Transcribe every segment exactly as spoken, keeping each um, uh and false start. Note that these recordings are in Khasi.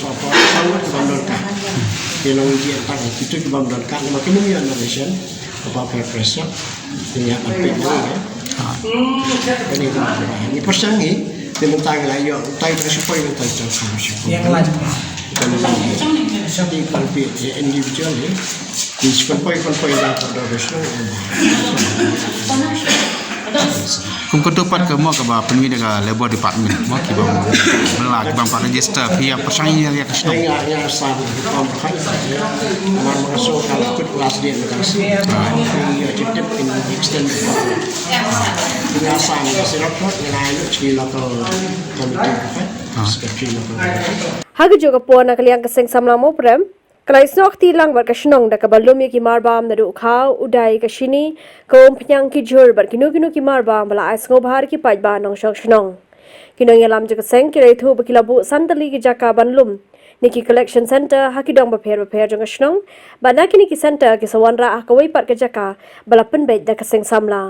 sawphew sawphew ki bym don kad. Ki long ïa tang kito ki bym don kad namar kim ïoh na ration. Kaba pher pher sha. Ki ïa ban peit na ïa. Kane ka ba ngi pyrshang ngi. Te mynta ngi la ïoh tai ba shu poi mynta jong ka shu poi. Ïa ngi la. Kan ba shu poi individual ïa. Ki shu poi poi da ka da shu. Kum katu pat ka mo kaba pynmih da ka Labour Department mo ki bym la ki bym pat register phi ïa pyrshang ïa ka shnong. Nga nga sa ni pom khat. Mar ma so ka kut last day ka si. Nga tip tip in extend. Nga sa ni ka sirap kot nga ïa chi local committee ka. Secretary local. Ha ka juh ka por na ka liang ka seng samla Mawprem, ka la ïasnoh kti lang bad ka shnong da kaba lum ïa ki marbam naduh u khaw, u dai, ka shini, ka umphniang, ki jhur bad kino kino ki marbam ba la ai sngewbha da ki paidbah nongshong shnong. Ki nongïalam jong ka seng ki la ïathuh ba ki la buh san tylli ki jaka ban lum ne ki collection centre ha ki dong bapher bapher jong ka shnong bad na kine ki centre ki sa wanrah ha kawei pat ka jaka ba la pynbeit da ka seng samla.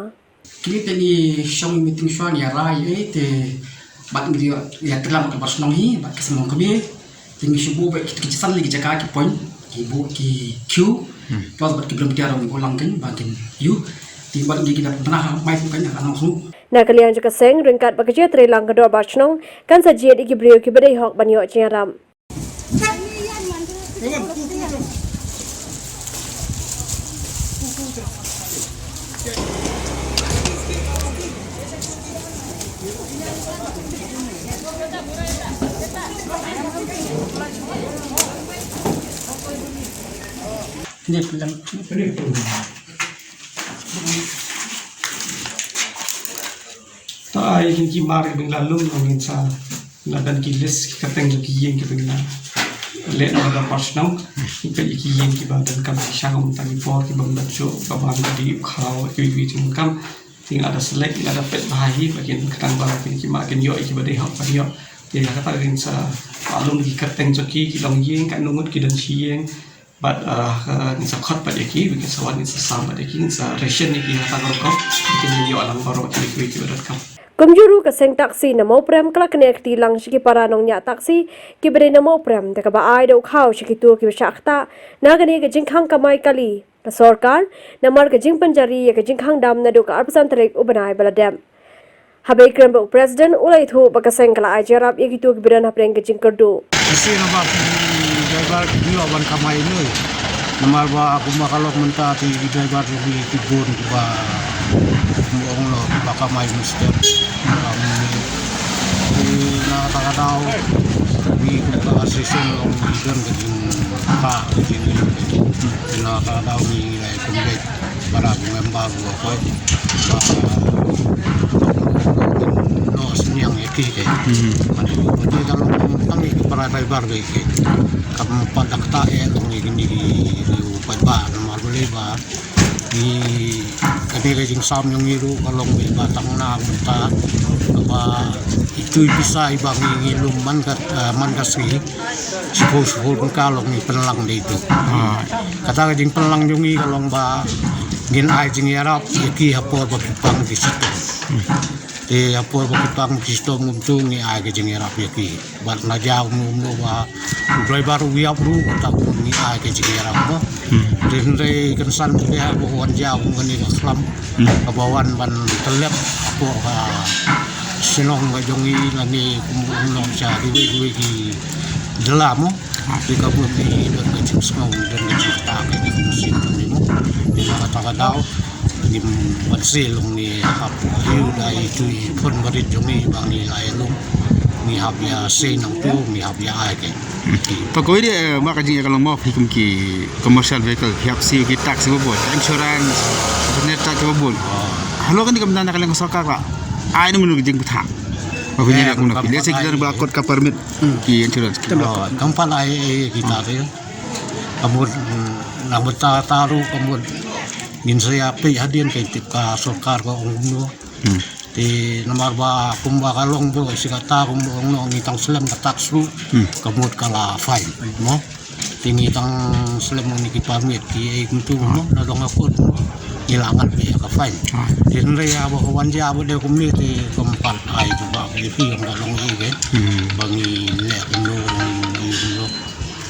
Kine te ngi shong meeting shwa ngi rai ei te bad ngi ïa tlam ka bad shnong hi bad ka shnong kami te ngi shu buh bad ki san lagi jaka ki point ki buh ki queue plus bad ki volunteer ngi buh lang kan ba kan yu te bad ngi ki da pynah mai kan ha nong snu. Na ka liang jong ka seng ryngkat bad ka jingïatreilang ka dorbar shnong kan sa jied ïa ki briew kiba dei hok ban ïoh jingïarap. Ta ai kin ki mar ki bing la lum nong in sa la dan ki list ki kateng jong ki ïing ki bing la le na da pas nong ki ka ki ïing ki ba dan kam ki shang um ta ki por ki bang da chu ka ban da di khaw ki wi jong kam ting ada select ada pet bahahi ba kin katang ba kin ki mar kin yo ki ba dei hok ba yo ya kata kin sa lum ki kateng jong ki ki long ïing ka nungut ki dan shi ïing. Bad ngin sa khot bad ïa ki, ngin sa wan ngin sa sam bad ïa ki, ngin sa ration ïa ki ha tang rukom, ngin ïoh lang baroh ki ki ki bad kam. Kumjuh ruh ka seng taxi na Mawprem ka la kane kti lang sha ki para nongñiah taxi kiba dei na Mawprem da kaba ai da u khaw sha kito kiba shah ktah na kane ka jingkhang kamai kali ka sorkar namar ka jingpynjari ïa ka jingkhang dam naduh ka arphew san tarik u bnai ba la dep. Haba ïakren bad u President u la ïathuh ba ka seng ka la ai jingïarap ïa kito kiba don hapdeng ka jingkyrduh. Ka seng haba ki driver ki ïoh ban kamai noi. Namar ba kumba ka long mynta te ki driver jong ngi ki bun kiba, kumba ong noh, kiba kamai mynstep. Te na kata ka daw ngi kum ka association long ngi don ka jingkah ka jingim. Te na kata ka daw ngi la pynbeit para ki member ruh, ba, ba, no sniang ïa ki ke. Hmm. Mane, mane ka long tang ïa ki para driver ke, ke. Kam pat da kata eh long ïa kine ki, ki u paidbah namar balei ba ngi, kane ka jingsam jong ngi ruh ka long ba tang na mynta kaba ithuh i pisa iba ngi, ngi lum man ka, eh, man ka sngi. Shu, shu, ka long ngi pynlang dei tu. Ah. Kata ka jingpynlang jong ngi ka long ba ngin ai jingïarap ïa ki ha por ba ki pang ki shitom. Hmm. Te ha por ba ki pang ki shitom kumtu ngi ai ka jingïarap ïa ki. Bad na jaw kumno kumno ba u driver u ïap ruh, kata kumno ngi ai ka jingïarap mo. Hmm. Te hynrei kynsan te ha ba wan jaw kumno kane ka khlam. Hmm. Kaba wan ban tyllep hapoh ka shnong ka jong ngi lane kumno kumno sha kiwei kiwei ki jylla mo. Te ka mut ngi don ka jingsngew, don ka jingkyrpad ka jong ka sien ka mut mo. Te na kata ka daw ngim wan seh long ngi hap ïoh da itu i phone barit jong ngi ba ngi la ïalum. Ngi hap ïa sei nangtu, ngi hap ïa ai ke. Pat kawei de, eh, ba ka jingïalang mo phi kum ki commercial vehicle, phi hap siew ki tax kiba bun, insurance, pynïaid tax kiba bun. Oh. Halor kane ka bynta na ka liang ka sorkar ka ai na mano ka jingpynthang? Ba phi, eh, ïa kum na kam phi lehse ki don ba kot ka permit, hmm, ki insurance ki. Oh, kam pat ai, eh, kita te. Ka mut, mm, na bynta ta ruh ka mut ngin sa ïa peit hadien ka tip ka sorkar ka ong kumno. Hmm. Te namar ba kumba ka long bro, shi katta kumba ong noh ngi tang slem ka tax ruh. Hmm. Ka mut ka la fine mo. Te ngi tang slem ngi ki permit ki ei kumtu mo, na dong ka kot mo. Ngi la ngat beit ïa ka fine. Ah. Te hynrei haba ka wan jia ba dei kumne te kam pat ai tu ba ki phi ong ka long ei ke. Hmm. Ba ngi leh kumno, ngi kumno.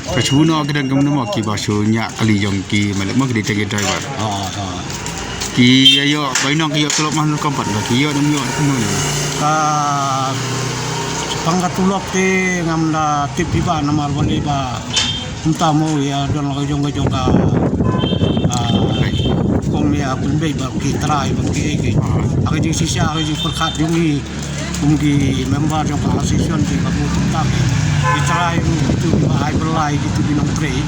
Ka shu noh ki don kumno mo kiba shu ñiah kali jong ki malik mo ki dei tang ki driver. Oh, oh. Ki ïa ïoh bainong ki ïoh tulop man rukom pat ba ki ïoh dang ïoh kumno ne. Ka pang ka tulop te ngam da tip ïa ba namar balei ba mynta mo ïa don la ka jong ka jong ka, ah, kum ïa pynbeit ba ki trai ba ki ei ki. Ah. Ha ka jingshisha ha ka jingpyrkhat jong ngi. Kum ki member jong ka association ki ka mut kumta ki trai ruh kitu kiba ai bylla ïa kitu ki nongtrei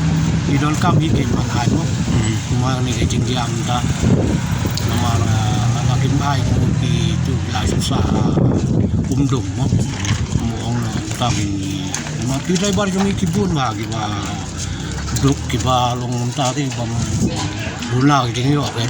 ki donkam hi ki ban ai mo. Hmm. Kumba ngi ka jingïam ta. Namar, ah, lada kim ai mo kitu ki la susah, ah, kum dum mo. Mo ong na kumta ngi. Namar ki driver jong ngi ki bun ba kiba duk kiba long kumta te bym duna ki jingïoh ke.